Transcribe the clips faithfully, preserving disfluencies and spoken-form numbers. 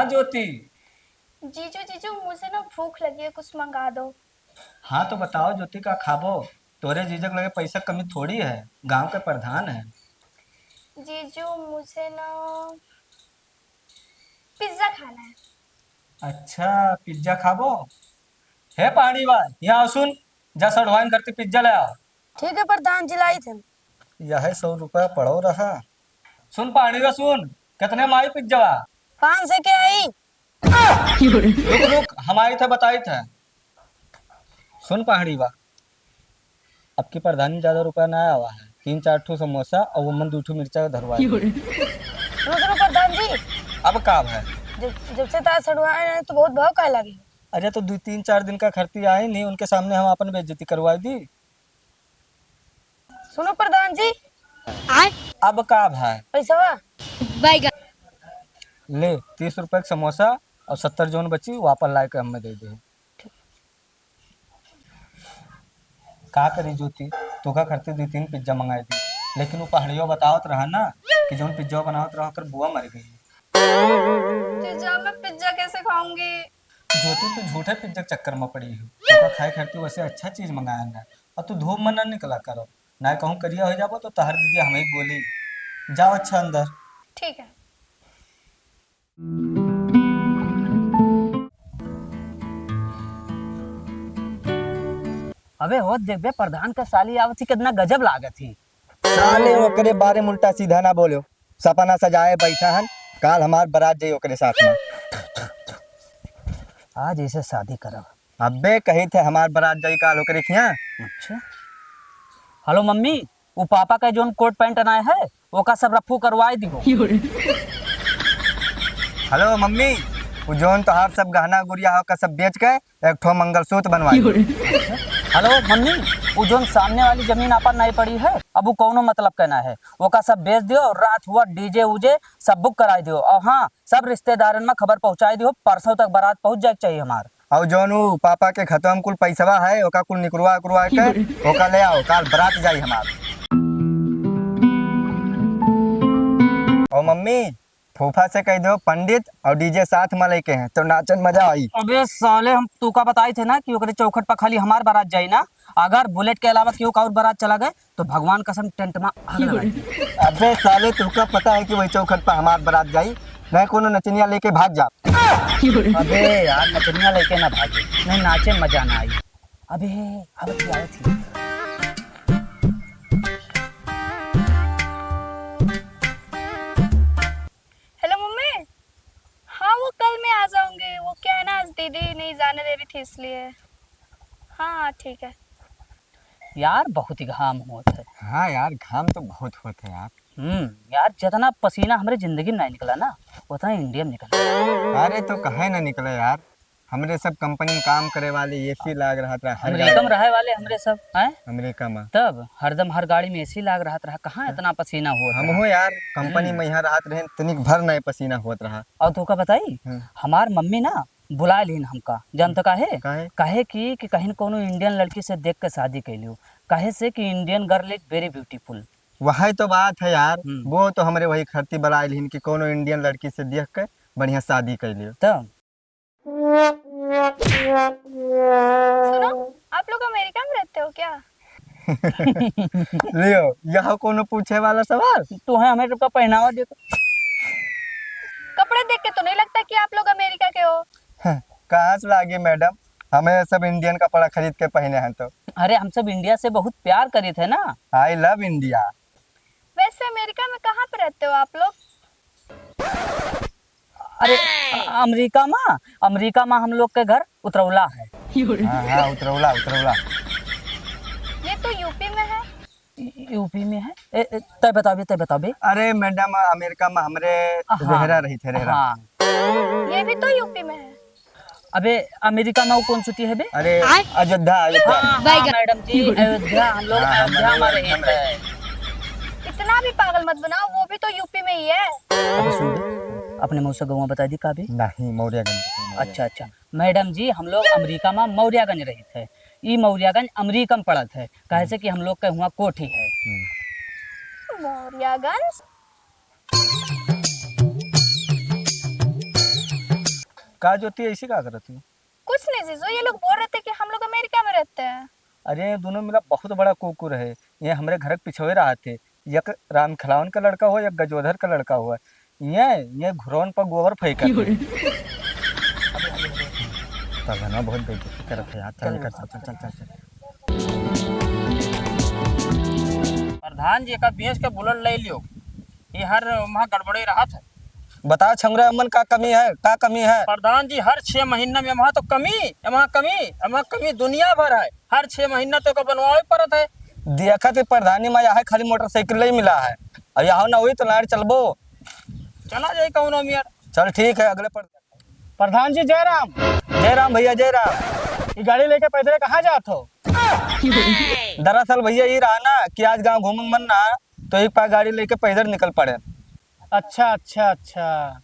ज्योति। जीजू, जीजू, मुझे ना भूख लगी है, कुछ मंगा दो। हाँ तो बताओ ज्योति, का खाबो? तोरे जीजक लगे पैसा कमी थोड़ी है, गांव के प्रधान है। जीजू, मुझे ना पिज्जा खाना है। अच्छा, पिज्जा खाबो? हे पहाड़ी बा, यहाँ आओ सुन, जा सड़वाइन करती पिज्जा ले आओ। ठीक है प्रधान जी, लाई थे। यह सौ रुपया पड़ो रहा। सुन पहाड़ी बा सुन, कितने में आई पिज्जा? पाँच सौ के आई। रुक रुक, हम आई थे बताई थे। सुन पहाड़ी बा, अब की प्रधानी ज्यादा रुपया ना आवा है, तीन चार ठो समोसा और वो मन दू ठो मिर्चा धरवा दे। रुक रुक प्रधान जी। अब का है? जब जब से तार सड़वाए ना तो बहुत भाव काहे लागे? अरे तो दो तीन चार दिन का खर्ची आई नहीं, उनके सामने हम अपन बेइज्जती करवाई दी। सुनो प्रधान जी। आय? अब का भाई? पैसा? ले, तीस रुपया के समोसा और सत्तर जौन बची, वापस लाए के हमें दे दे। का करी ज्योति, तोका करते दो तीन पिज्जा मंगाई दी, लेकिन वो पहाड़ियो बतावत रहा ना कि जौन पिज्जा बनावत रहा, ओकर बुआ मर गई। जीजा, मैं पिज्जा कैसे खाऊंगी? ज्योति, तू झूठे पिज्जा के चक्कर में पड़ी हो। तोका खाए खातिर वैसे अच्छा चीज मंगाया ना, और तू धूप में ना निकला करो, ना कहूँ करिया हो जाबो तो तहर दीदी हमें बोली। जाओ अच्छा अंदर। ठीक है। अबे होत देखबे, प्रधान का साली आवत ही, कितना गजब लागत ही। साले ओकरे बारे में उल्टा सीधा ना बोलो। सपना सजाए बैठा हन, काल हमार बारात जाई ओकरे साथ में। आज इसे शादी करब। अबे कही थे हमार बारात जाई काल ओकरे खिया। अच्छा। हेलो मम्मी, उ पापा का जोन कोट पैंट अनाए है, ओका सब रफू करवाए दिहो। हेलो मम्मी, उ जोन तोहार सब गहना गुरिया है, ओका सब बेच के एक ठो मंगलसूत्र बनवाए दिहो। हेलो मम्मी, उ जोन सामने वाली जमीन आपन नहीं पड़ी है, अब उ कौनो मतलब के ना है, ओका सब बेच दियो और रात हुआ डीजे उजे सब बुक कराए दियो। और हाँ, सब रिश्तेदारन में खबर पहुँचाए दियो, परसों तक बारात पहुँच जाए के चाहिए हमार। और जौन उ पापा के खतवा में कुल पैसवा है, ओका कुल निकरवा उकरवा के ओका ले आओ, काल बारात जाई हमार। और मम्मी, फूफा से कह दो पंडित और डीजे साथ में लेके हैं तो नाचन मजा आई। अबे साले, हम तू का बताई थे ना कि ओकरे चौखट पर खाली हमार बारात जाई ना, अगर बुलेट के अलावा केहू का और बारात चला गए तो भगवान कसम टेंट में आग लगा दी। अबे साले, तुका पता है कि वही चौखट पर हमार बारात जाई, नहीं कोनो नचनिया लेके भाग जा। अबे यार, नचनिया लेके ना भागे, नहीं नाचे में मजा ना आई। अबे, अब क्या थी? हेलो मम्मी। हाँ, वो कल मैं आ जाऊंगी। वो क्या है ना, आज दीदी नहीं जाने दे रही थी, इसलिए। हाँ, हाँ, ठीक है। यार, बहुत ही घाम होत है। हाँ यार, घाम तो बहुत होत है यार। हम्म, यार, जितना पसीना हमरे जिंदगी में नहीं निकला ना, उतना इंडिया में निकला। अरे, तो काहे ना निकले यार, हमरे सब कंपनी में काम करे वाले एसी लाग रहत रहा हर अमेरिका में गाड़ी। रहे वाले हमरे सब, हैं? अमेरिका में। तब हरदम हर गाड़ी में एसी लाग रहत रहा, कहाँ इतना पसीना होत हम रहा? हो यार, कंपनी हम्म। में यहाँ रहत रहे, तनिक भर नहीं पसीना होत रहा। और तोका बताई, हम्म। हमार मम्मी ना बुलाए लिहिन हमका, जानत काहे? काहे? काहे कि, कि कहीं कोनो इंडियन लड़की से देख के शादी कैलियो, काहे से कि Indian girl is very beautiful। वही तो बात है यार, हम्म। वो तो हमरे वही खरती बुलाए लिहिन कि कोनो इंडियन लड़की से देख के बढ़िया शादी कैलियो। तो सुनो, आप लोग अमेरिका में रहते हो क्या? लियो, यह कोनो पूछे वाला सवाल? तो है, हमें सबका पहनावा देखो। कपड़े देख के तो नहीं लगता कि आप लोग अमेरिका के हो। कहाँ से लागे मैडम, हमें सब इंडियन कपड़ा खरीद के पहने हैं तो। अरे, हम सब इंडिया से बहुत प्यार करित है ना। I love India। वैसे अमेरिका में कहाँ पे रहते हो आप लोग? अरे, अ-, अमेरिका में, अमेरिका में हम लोग के घर उतरौला है। हाँ, हाँ, उतरौला, उतरौला। ये तो यूपी में है। यू पी में है? ए, ए, तय बताबे, तय बताबे। अरे मैडम, अमेरिका में हमरे हाँ। रेहरा रही थे, रेहरा। हाँ। ये भी तो यूपी में है। अबे, अमेरिका में वो कौन सिटी है बे? अरे, आय? अयोध्या, अयोध्या। हाँ, हाँ, मैडम जी, अयोध्या, हम लोग हाँ, हम अयोध्या में लोग रहे अयोध्या में थे। इतना भी पागल मत बनाओ, वो भी तो यूपी में ही है। अबे सुन बे, अपने मौसा गौवा बता दी का बे? नहीं, मौर्यागंज। अच्छा, अच्छा। मैडम जी, हम लोग अमेरिका में मौर्यागंज रहित है। ई मौर्यागंज अमेरिका में पड़त है, काहे से कि हम लोग के हुआं कोठी है। हम्म। मौर्यागंज? का ज्योति, ऐसी का करत हो? कुछ नहीं जीजू, ये लोग बोल रहे थे कि हम लोग अमेरिका में रहते हैं। अरे, ये दोनों मिला बहुत बड़ा कुकुर है। ये हमरे घर के पिछवे रहत है। एक राम खिलावन का लड़का हो, एक गजोधर का लड़का हो। ये, ये घुरौन पर गोबर फेंकत है। तब है ना, बहुत बेइज्जती करत है यार। चल, चल, निकल, चल, चल, चल, चल। प्रधान जी का भैंस के बुलेट ले लियो, ये हर वहाँ गड़बड़े रहत है। बताओ छौरा, अमन का कमी है, का कमी है? प्रधान जी, हर छह महीना में वहाँ तो कमी, वहाँ कमी, वहाँ कमी दुनिया भर है। हर छह महीना तो का बनवावे पड़त है। देखा थी प्रधानी में यहाँ खाली मोटरसाइकिल ही मिला है, और यहाँ ना हुई तो लाड़ चलबो। चला जाए कौनो मियर। चल ठीक है, अगले पर। प्रधान जी, जय राम। जय राम भैया, जय राम। ये गाड़ी लेके पैदल कहाँ जात हो? दरअसल भैया, ये रहा ना कि आज गाँव घूमन मन ना, तो एक पार गाड़ी लेके पैदल निकल पड़े। अच्छा, अच्छा, अच्छा।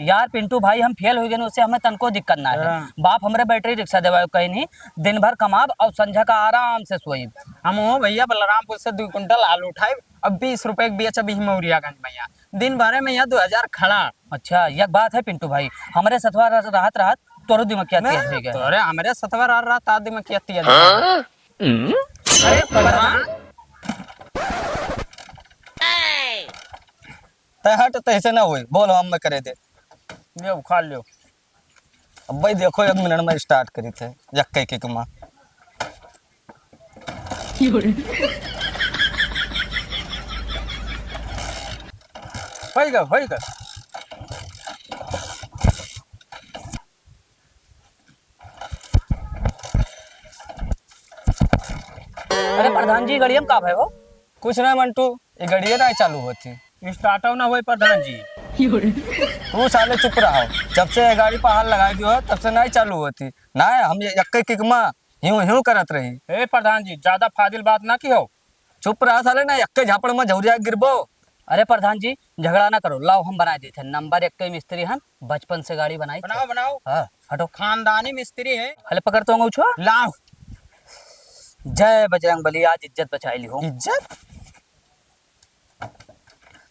यार पिंटू भाई, हम फेल हो गए, उससे हमें तनको दिक्कत ना है। हाँ। बाप हमरे बैटरी रिक्शा देवायो कहीं नहीं, दिन भर कमाब और संझा का आराम से सोइब। हम हो भैया, बलरामपुर से दो कुंटल आलू उठाइब, अब बीस रुपए के बेचब ही मौरियागंज में यहाँ। दिन भरे में यहाँ दो हजार खड़ा। अच्छा, एक बात है पिंटू भाई, हमरे सथवा रह-, रहत रहत तोरो दिमाग क्या तेज हो गया? तोरे हमरे सथवा रह रहत आ दिमाग क्या तेज हो गया? हाँ? अरे प्रधान। तै हट, तैसे ना होई, बोल हम मैं करे दे। ले उखाड़ लियो। अब भाई देखो, एक मिनट में स्टार्ट करी थे, यक्के के कमा। होई गा, होई गा। अरे प्रधान जी, गड़िया में का भय हो? कुछ ना मंटू, ये गड़िया ना चालू होती। स्टार्टो ना होई प्रधान जी। तू साले चुप रहो, जब से ये गाड़ी पर हाथ लगा दियो है, तब से नहीं चालू होती। ना, हम ये यक्के किक मा ह्यूं ह्यूं करत रही। ए प्रधान जी, ज्यादा फाजिल बात ना किहो। चुप रहा साले, ना यक्के झापड़ में झौरिया गिरबो। अरे प्रधान जी, झगड़ा ना करो, लाओ हम बनाए देते हैं। नंबर एक के मिस्त्री हन, बचपन से गाड़ी बनाई थे। बनाओ, बनाओ। हाँ, हटो। खानदानी मिस्त्री है। हले पकड़ तो अंगूछो। लाओ। जय बजरंग बली, आज इज्जत बचाई ली हो। इज्जत?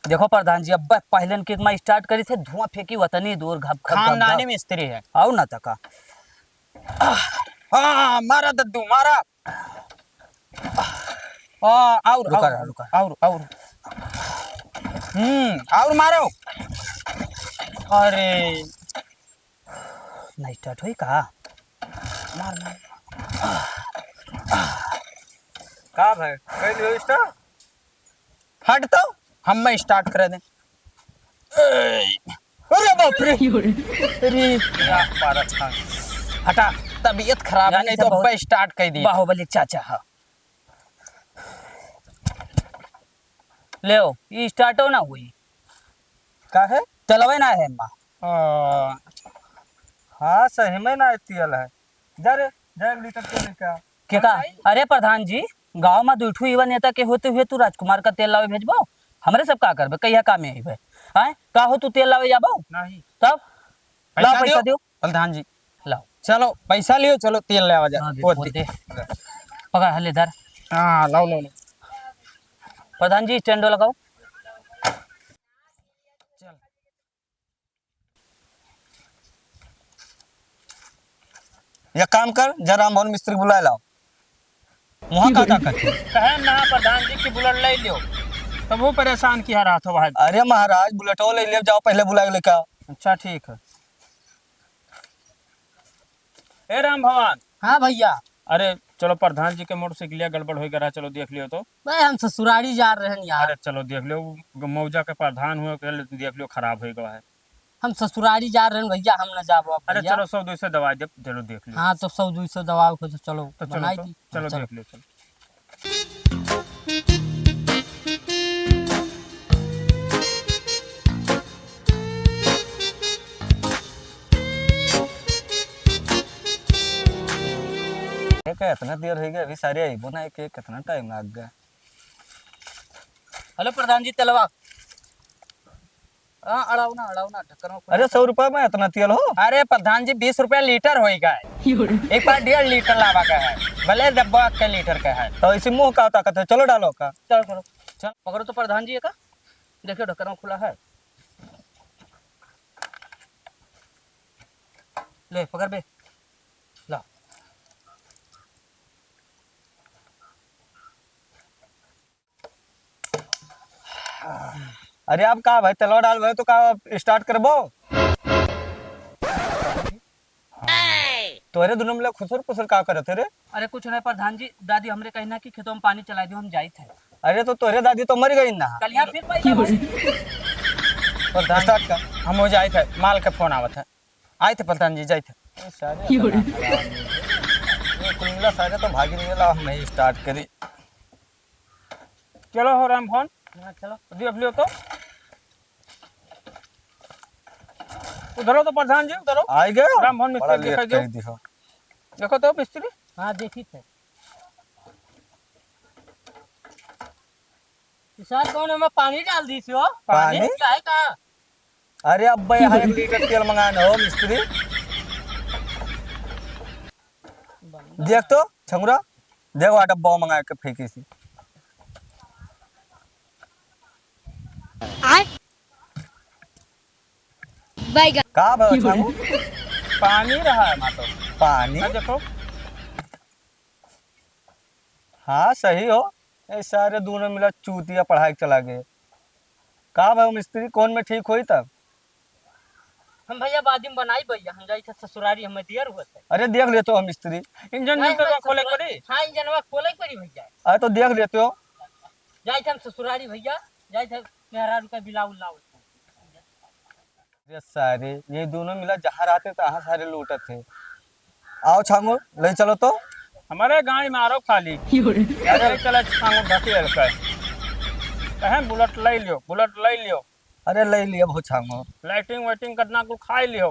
देखो प्रधान जी, अब पहलन किक मा स्टार्ट करी थे, धुआं फेंकी वतनी दूर, घप, घप, घप, खानदानी घप। मिस्त्री है। आओ ना तका। आ, मारा दद्दू, मारा। आ, और, रुका और, रहा, रुका। और, और। हम्म, और मारो। अरे। ना स्टार्ट होई का? मार, मार। का भाई, कर लियो स्टार्ट? हट तो, हम मैं स्टार्ट करे दे। ए, अरे बाप रे। अरे, क्या पारत था। हटा, तबीयत खराब है, गाड़ी नहीं से तो बहुत अब्बा स्टार्ट कर दी। बाहुबली चाचा, हाँ। लेओ, ई स्टार्टो ना हुई। का है? तेलवे ना है, अम्मा। आ, हाँ, सही में ना तेल है। जा रे, जा एक लीटर तेल लेके आ। के का? भाई। अरे प्रधान जी, गाँव में दुई ठू युवा नेता के होते हुए तू राजकुमार का तेल लावे भेजबो? हमरे सब का करबे? कहिया काम में अइबे? आय? का हो तू तेल लावे जाबो? नहीं। तब? पैसा लाओ पैसा दियो। दियो। प्रधान जी। लाओ। चलो, पैसा लियो, चलो तेल ले आवा जा। हाँ, दे, वो वो दे। दे। पकड़, हले धर। हाँ, लाओ, लाओ, लाओ। प्रधान जी, स्टैंडो लगाओ। चल। या काम कर, जा राम भवन मिस्त्री बुलाए लाओ। वहाँ का, का करते? कहे ना प्रधान जी की बुलेट ले लियो, तब वो परेशान किया रहा था भाई। अरे महाराज, बुलेटो ले लियो, जाओ पहले बुलाए लेके आओ। अच्छा, ठीक है। ए राम भवन। हाँ भैया। अरे चलो, प्रधान जी के मोटरसाइकिलिया गड़बड़ हो गया रहा, चलो देख लियो तो। भाई हम ससुरारी जा रहे हैं यार। अरे चलो देख लियो, मौजा के प्रधान हुए, देख लियो खराब हो गया है। हम ससुरारी जा रहे हैं भैया, हम न जाबो अब अरे भैया। चलो, सौ दो सौ दवाई दे, चलो देख लियो। हाँ, तो सौ दो सौ दवाई को तो चलो तो चलो बनाई तो, दी। चलो चलो। देख लियो, चलो। एक इतना देर हो गया, अभी सारे आइबो ना, एक, एक कितना टाइम लग गया। हेलो प्रधान जी, तेलवा। हाँ, अड़ाओ ना, अड़ाओ ना, ढक्कन में अरे, सौ रुपया में इतना तेल हो? अरे प्रधान जी, बीस रुपया लीटर होई गए। एक बार डेढ़ लीटर लावा का है, भले डब्बा के लीटर का है। तो इसी मुंह का ताकत है, चलो डालो का। चलो, चलो। चल, पकड़ो तो प्रधान जी का, देखियो ढक्कन खुला है। ले, पकड़ बे। ला। अरे, अब का भाई, तेलवा डाल भाई, तो का start करबो? तोहरे दुनो मिला खुसुर पुसुर का करत है रे? अरे, कुछ नहीं प्रधान जी, दादी हमरे कहना कि खेतों में पानी चला दियो, हम जाइत है। अरे, तो तोहरे दादी तो मर गई ना। कल यहाँ फिर पाई जाओ। प्रधान start कर, हम हो जाइत है, माल का फोन आवत है। आइत है प्रधान जी, जाइत है। ए, सारे ये कुल मिला सारे तो भागी नहीं ला, हम ही start करी। चलो हो रामभवन। हाँ, चलो। देख लियो तो। उधरो तो प्रधान जी, उधरो। आइ गए? रामभवन मिस्त्री बड़ा late दिखाई दो। कर दी हो। देखो तो मिस्त्री। हाँ, देखी थे। ई सार कौन एमे पानी डाल दी हो? पानी? पानी? क्या है का? अरे अब्बे, यहाँ एक लीटर तेल मंगाना हो मिस्त्री। देख तो छंगुरा, देख वहाँ डब्बा मंगा के फेंकी सी। आय। बैगन। का भाई छांगू? पानी रहा है माँ तो। पानी? हाँ, देखो। हाँ, सही हो। ए, सारे दोनों मिला चूतिया पढ़ाई के चला गए। का भाई मिस्त्री, कौन में ठीक होई तब? हम भैया बाद में बनाई भैया, हम जाई थे ससुरारी, हमें दियर हुआ थे। अरे देख लेते हो मिस्त्री। इंजन नहीं, मिस्त्री हम का खोले ससुरा-, पड़ी? हाँ, इंजनवा खोले पड़ी भैया। अरे तो देख लेते हो। जाई थे हम ससुरारी भैया, जाई थे मेहरारू का बिलाउल लाउल। अरे सारे, ये दोनों मिला जहाँ रहते तहाँ सारे लूटत है। आओ छांगो, ले चलो तो। हमारे गाड़ी में आरो खाली। अरे चला छांगो ढकेल के। कहें बुलेट ले लियो, बुलेट ले लियो। अरे ले लियो बहुत छांगो। लाइटिंग वाइटिंग करना को खाई लियो।